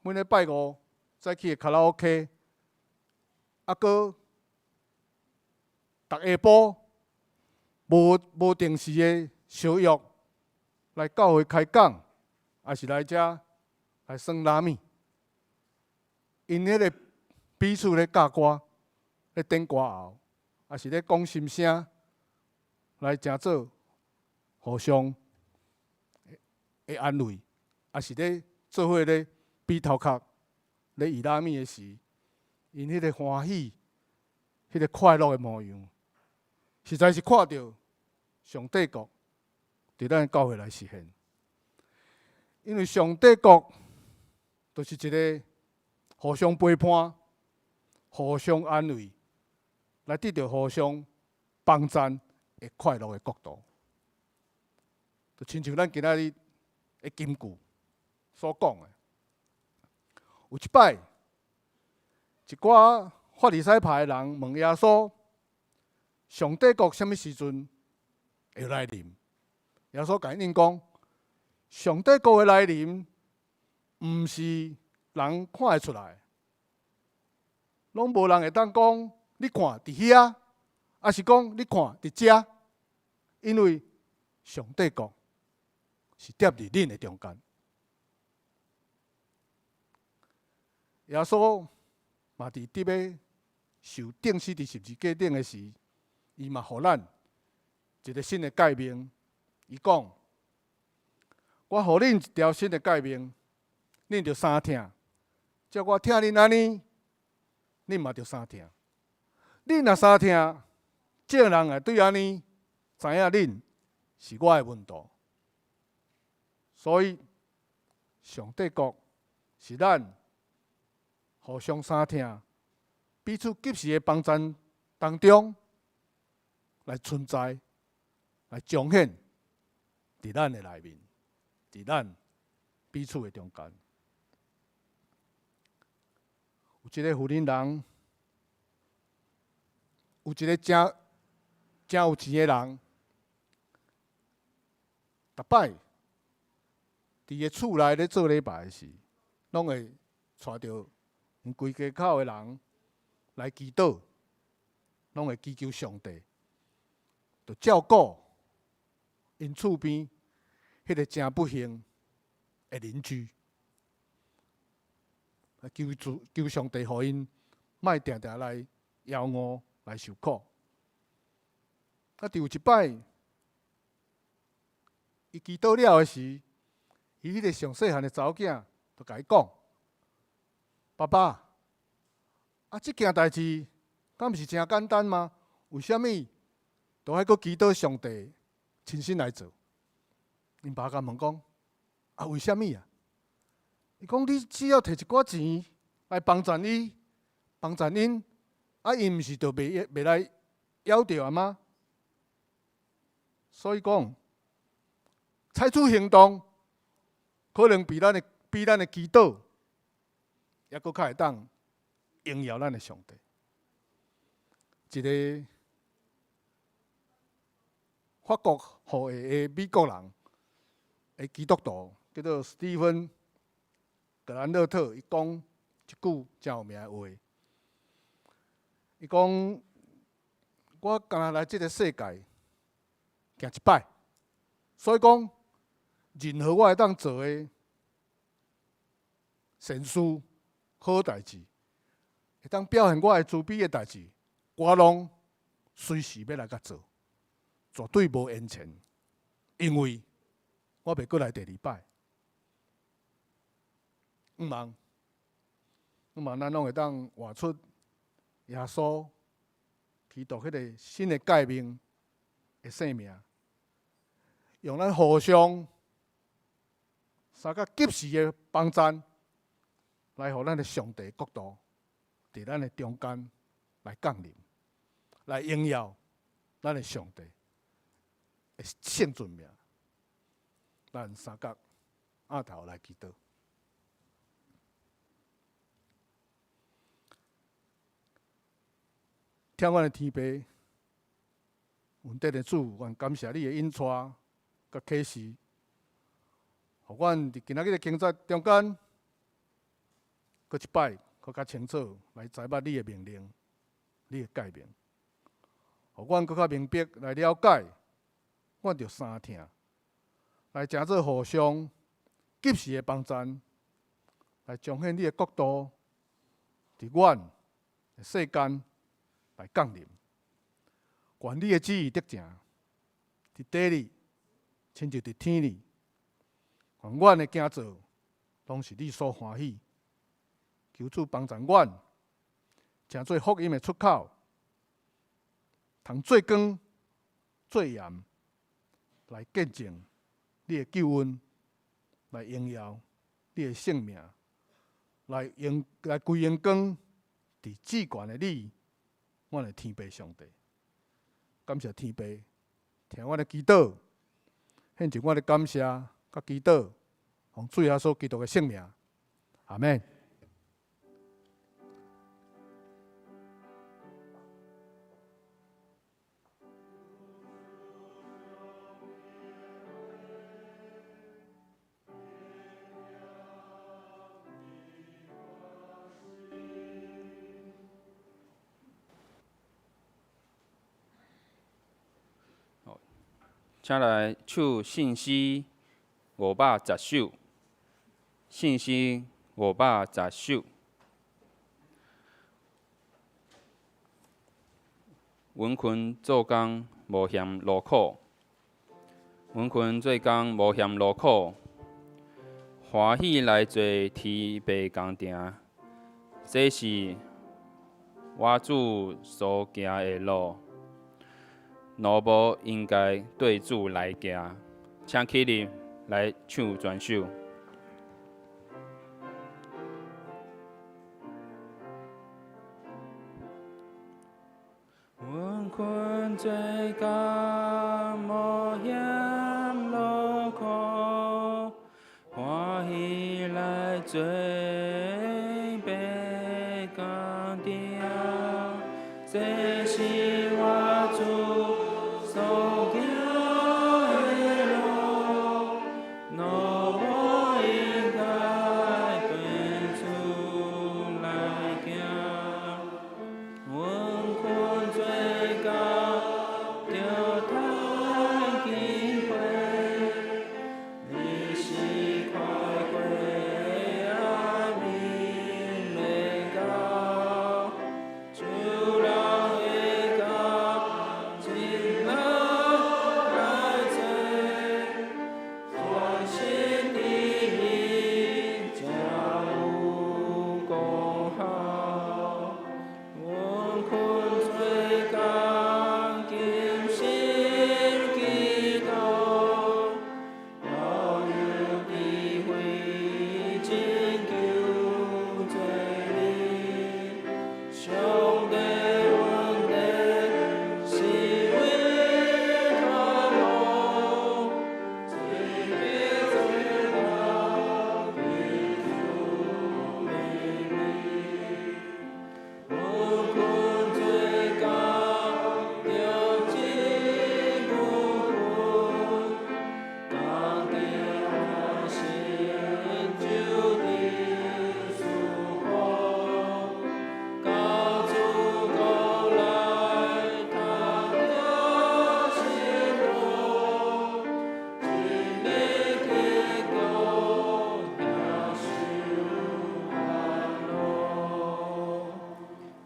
每禮拜五早起的卡拉 OK，啊，閣逐下晡無無定時的相約來教會開講，抑是來遮來耍拉麵。𪜶彼個彼此咧教歌、咧點歌喉，抑是咧講心聲，來成做互相的安慰，抑是咧做伙咧比頭殼、咧伊拉麵的時，𪜶彼個歡喜、彼個快樂的模樣，實在是看著上帝國佇咱教會來實現。因為上帝國就是一個互相陪伴、互相安慰，來得著互相幫贊的快樂的國度。就親像咱今仔日的金句所講的，有一擺，一寡法利賽派的人問耶穌：上帝國啥物時陣會來臨？耶穌共𪜶應講：上帝國的來臨，毋是人看會出來，攏無人會當講，你看佇遐，抑是講你看佇遮，因為上帝國是踮佇恁的中間。耶穌嘛佇佇欲受釘死佇十字架頂的時，伊嘛予咱一個新的誡命。伊講：我予恁一條新的誡命，恁著相疼。照我疼恁按呢，恁嘛著相疼。恁若相疼，眾人會對按呢知影恁是我的門徒。所以，上帝國是咱互相相疼、彼此及時的幫贊當中來存在、來彰顯佇咱的內面，佇咱彼此的中間。有一個婦人人，有一個誠誠有錢的人，逐擺佇伊厝內咧做禮拜時，攏會帶著𪜶規家口的人來祈禱，攏會祈求上帝，就照顧𪜶厝邊彼個誠不幸的鄰居，求主求上帝予𪜶莫定定來枵餓來受苦。啊，佇有一擺，伊祈禱了的時，伊彼個上細漢的查某囝就共伊講：爸爸，啊，這件代誌敢毋是誠簡單嗎？為啥物都愛閣祈禱上帝親身來做？𪜶爸共問講：啊，為啥物啊？伊講你只要提一寡錢來幫贊伊，幫贊𪜶，啊，𪜶毋是就袂袂來枵著啊嗎？所以講，採取行動，可能比咱的祈禱，猶閣較會當榮耀咱的上帝。一个法國後裔的美國人的基督徒，叫做史蒂芬·格蘭勒特，伊講一句誠有名的話。伊講：我敢若來這个世界行一擺，所以講，任何我會當做的善事、好代誌，會當表現我的慈悲的代誌，我攏隨時欲來共做，絕對無延遲，因為我袂閣來第二擺。毋茫，毋茫，咱攏會當活出耶穌基督彼个新的誡命的生命，用咱互相相佮及時的幫贊，來予咱的上帝國度佇咱的中間來降臨，來榮耀咱的上帝的聖尊名。咱三角徛頭來祈禱。疼阮的天父，恩典的主，阮感謝你的引帶佮啟示，予阮佇今仔日的工作中間，閣一擺，閣較清楚來知捌你的命令、你的誡命，予阮閣較明白來了解，阮著三疼，來成做互相及時的幫贊，來彰顯你的國度佇阮的世間來降臨。願你的旨意得成，佇地裡親像佇天裡。願阮的行做，攏是你所歡喜。求主幫助阮，成做福音的出口，通做光、做鹽，來見證你的救恩，來榮耀你的聖名，來榮來歸榮光佇至懸的你，阮的天父上帝。感謝天父，聽阮的祈禱，獻上阮的感謝佮祈禱，奉主耶穌基督的聖名，阿們。請來唱聖詩510首，聖詩510首。殷勤做工無嫌勞苦，殷勤做工無嫌勞苦，歡喜來做天父工程，這是我主所行的路。奴僕應該對主來行，請起立來唱全首。殷勤做工無嫌勞苦，歡喜來做父工程，這是我主所行的路，奴僕應該對主來行。殷勤做工，著趁機會，日時快過，暗暝欲到，主人會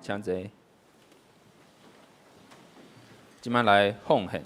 請坐。這擺來奉獻。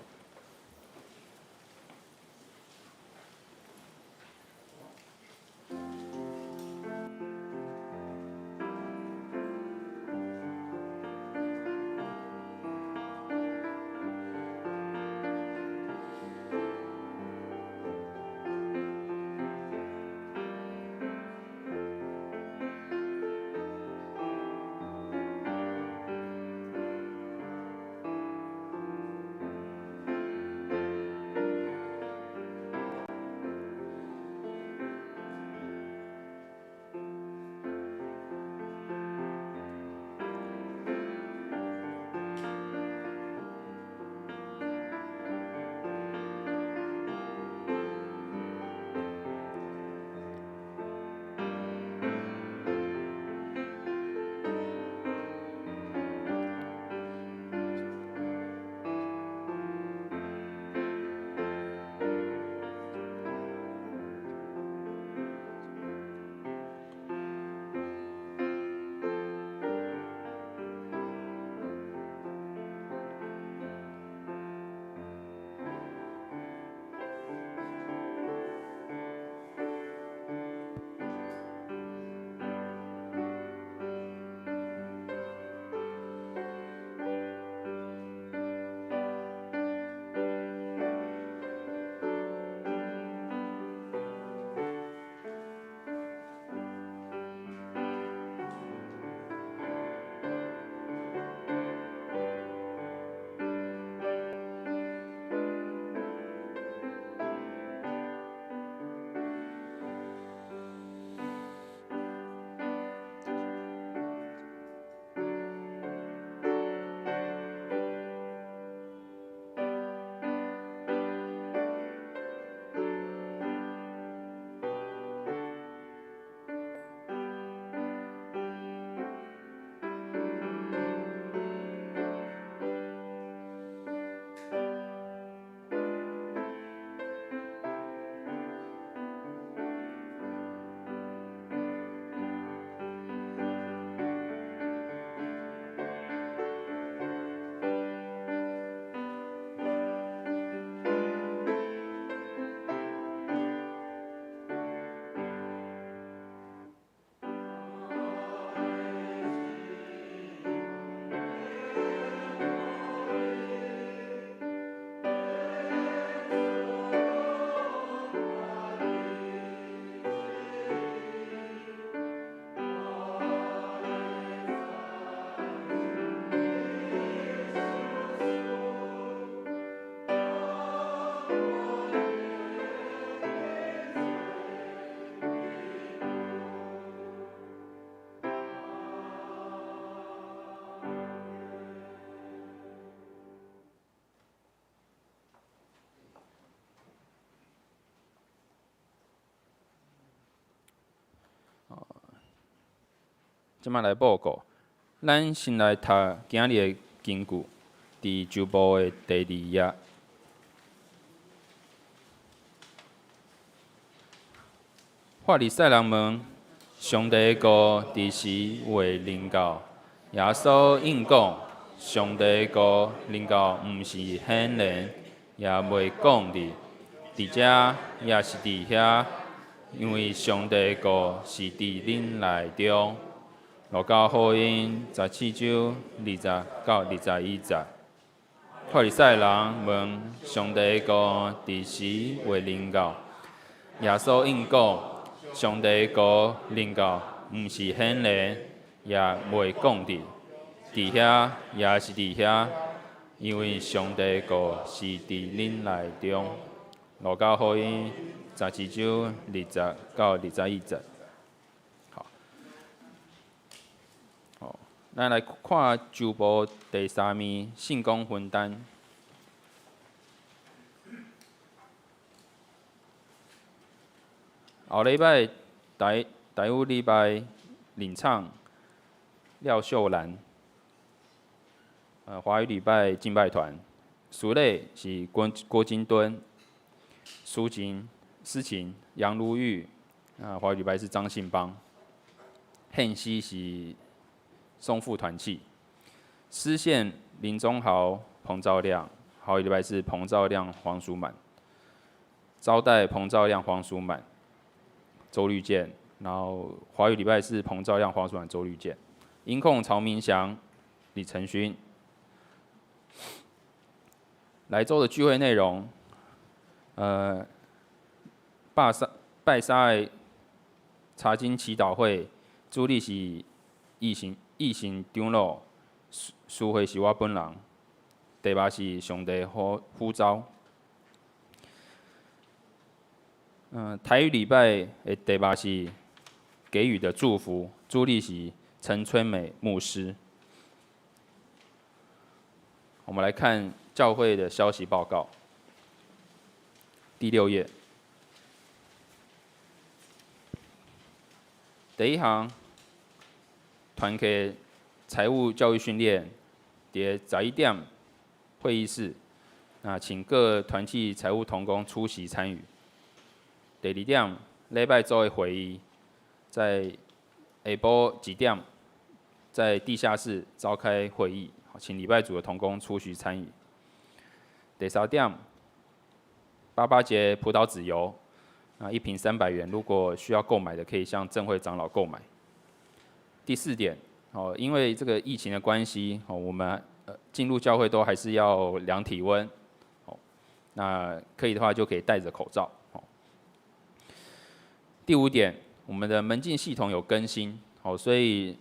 這擺來報告，咱先來讀今日的經句，佇周報的第二頁。法利賽人問：上帝的國佇時會臨到？耶穌應講：上帝的國臨到，毋是顯然，也袂講佇，佇遮抑是佇遐，因為上帝的國是佇恁內中。路加福音17章20到21節。法利賽人問：上帝的國佇時會臨到？耶穌應講：上帝的國臨到，毋是顯然，也袂講佇，佇遐抑是佇遐，因為上帝的國是佇恁內中。路加福音17章20到21節。好，好，咱來看周報第三面聖工分擔。後禮拜台台語禮拜領唱廖秀蘭，華語禮拜敬拜團，司禮是郭郭金敦，司琴司琴楊如玉，啊，華語禮拜是張信邦，獻詩是松富團契。司宪林宗豪、彭兆亮，华语礼拜是彭兆亮、黄淑满，招待彭兆亮、黄淑满、周绿健，然后华语礼拜是彭兆亮、黄淑满、周绿健，音控曹明祥、李承勋。来周的聚会内容，拜三拜三的查经祈祷会，主理是异行长老，司会是我本人，题目是上帝呼召。台语礼拜的题目是给予的祝福，主理是陈春美牧师。我们来看教会的消息报告，第六页，第一行，团契财务教育训练，伫11点会议室，那请各团契财务同工出席参与。第二点，礼拜组的会议，在下晡1点，在地下室召开会议，请礼拜组的同工出席参与。第三点，八八节葡萄籽油，啊，一瓶300元，如果需要购买的，可以向正会长老购买。第四点，哦，因为这个疫情的关系，哦，我们进入教会都还是要量体温，哦，那可以的话就可以戴着口罩。哦，第五点，我们的门禁系统有更新，哦，所以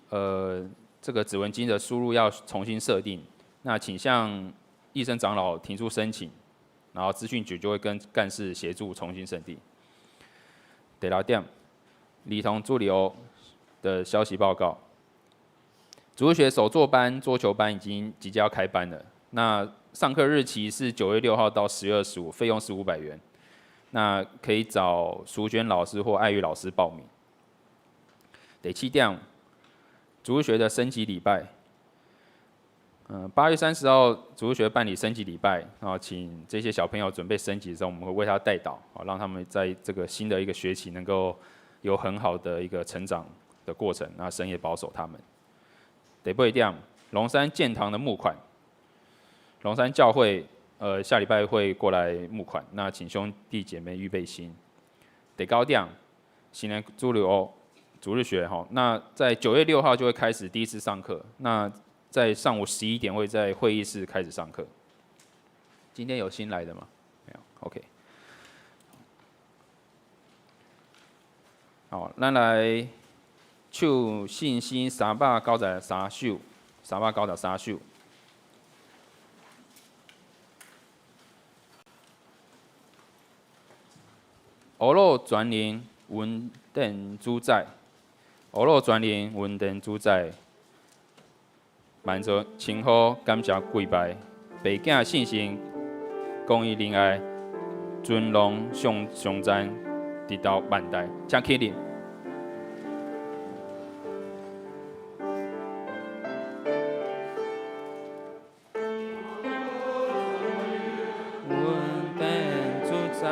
这个指纹机的输入要重新设定，那请向医生长老提出申请，然后资讯局就会跟干事协助重新设定。第六点，儿童主日学的消息报告。主日学手作班、桌球班已经即将要开班了。那上课日期是9月6号到10月25，费用是500元。那可以找淑娟老师或爱玉老师报名。第七点，主日学的升级礼拜。8月30号主日学办理升级礼拜，然后请这些小朋友准备升级的时候，我们会为他代祷，让他们在这个新的一个学期能够有很好的一个成长的过程，那神也保守他们。第八点，龙山建堂的募款，龙山教会下礼拜会过来募款，那请兄弟姐妹预备心。第九点，新年主日学主日学哈，那在9月6号就会开始第一次上课，那在上午11点会在会议室开始上课。今天有新来的吗？没有，OK。好，咱來唱信心393首，393首。乌鲁全能恩典主宰，乌鲁全能恩典主宰，万族称呼感谢跪拜，父子圣神公义仁爱，尊荣上上赞，直到万代。请起立。恩典主宰，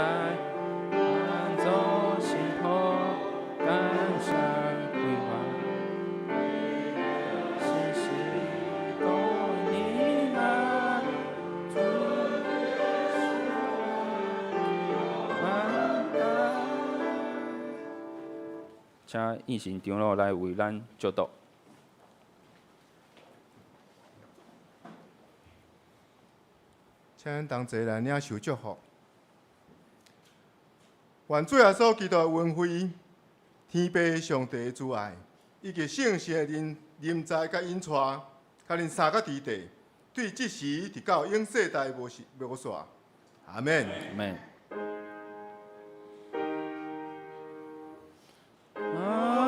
万族称呼感谢跪拜。信心公义爱，主万代。请应行长老來為咱祝禱。請咱同齊來領受祝福。願主耶穌基督的恩惠、天父上帝的慈愛，以及聖神的臨在佮引帶，佮恁三個弟弟，對這時直到永世代無時無煞。阿們。阿們。阿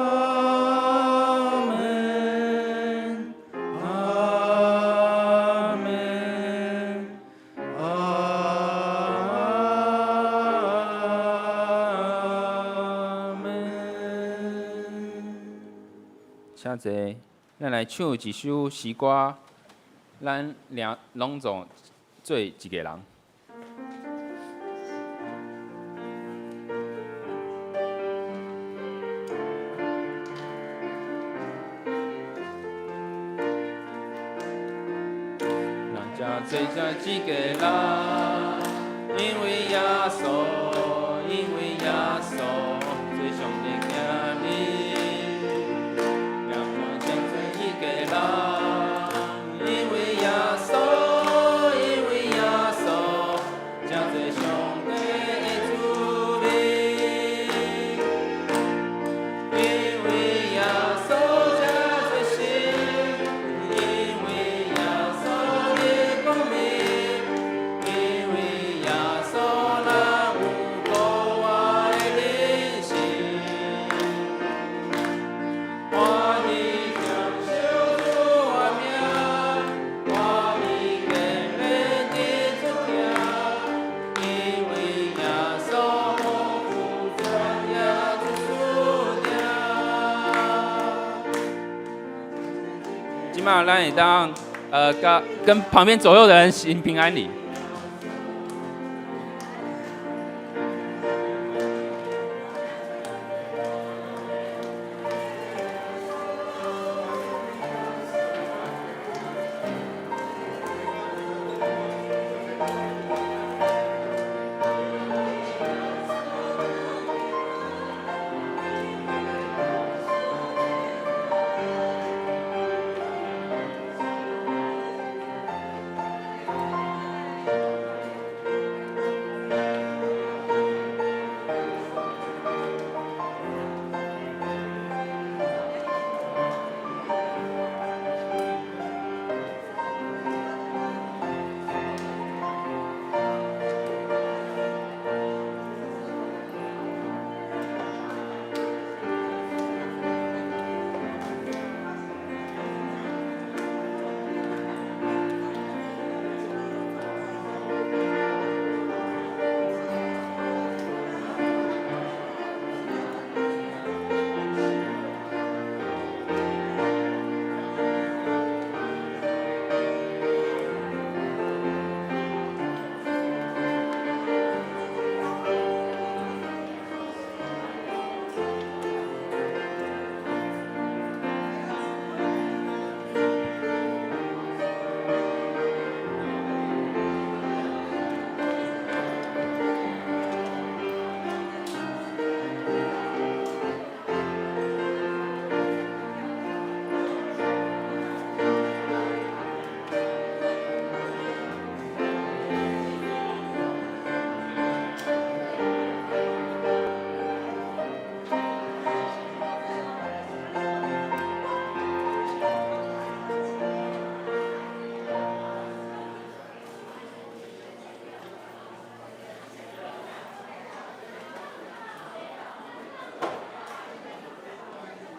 們，阿們，阿們。請坐，咱來唱一首詩歌，咱兩攏總做一个人。誠濟誠濟個人，因為耶穌，因為耶穌，做上帝囝兒，掠看誠濟一個人，因為耶穌，因為耶穌，誠濟上帝的子民。因為耶穌這濟神，因為耶穌的光明，因為耶穌咱有復活的人生。歡喜享受主的名，歡喜堅勉的主行，因為耶穌豐富全也主定。這擺咱會當，佮跟旁邊左右的人行平安禮。